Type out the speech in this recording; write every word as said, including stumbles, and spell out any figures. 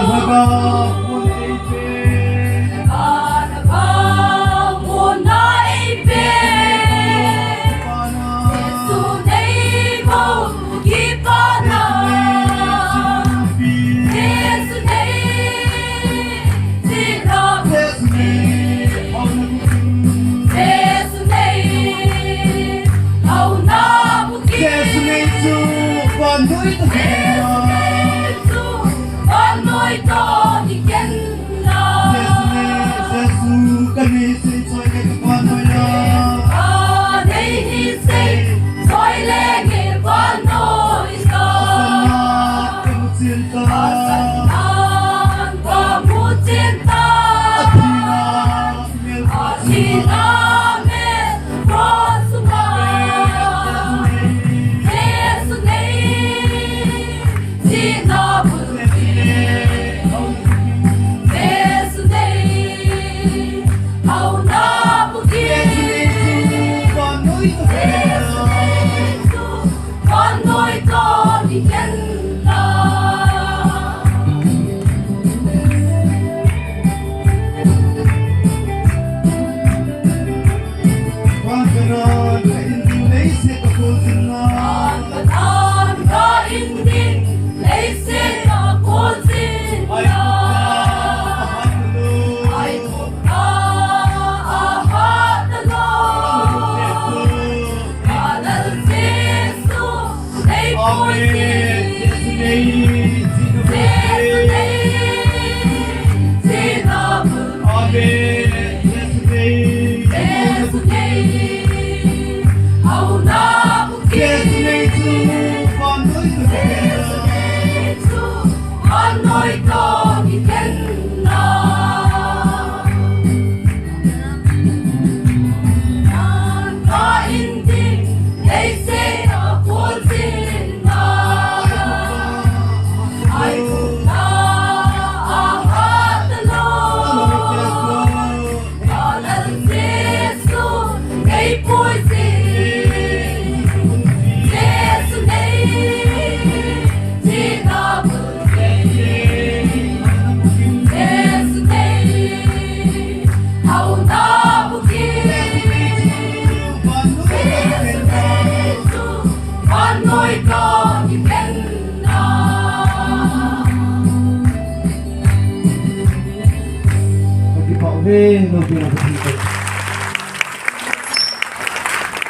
Lhagao mun eipe. Lhagao mun eipe. Jesu nei bou kipana. Jesu nei. Jesu nei. Jesu nei. Hau na bu ki. Jesu nei chu vannoi toh. Jesu nei chu vannoi toh kigen na. Jesu nei, Jesu ka nei sei choi le ka vannoi a. Ka nei hi sei choi le nge vannoi na. Asan nan ka mu chen ta. Asan nan ka mu chen ta. Athi na. Amen. Jesu nei, Jesu nei. Amen. Jesu nei. Jesu nei. Jesu nei chu vannoi toh. Jesu nei chu vannoi toh kigen na. Ka kipah uve, loupina ka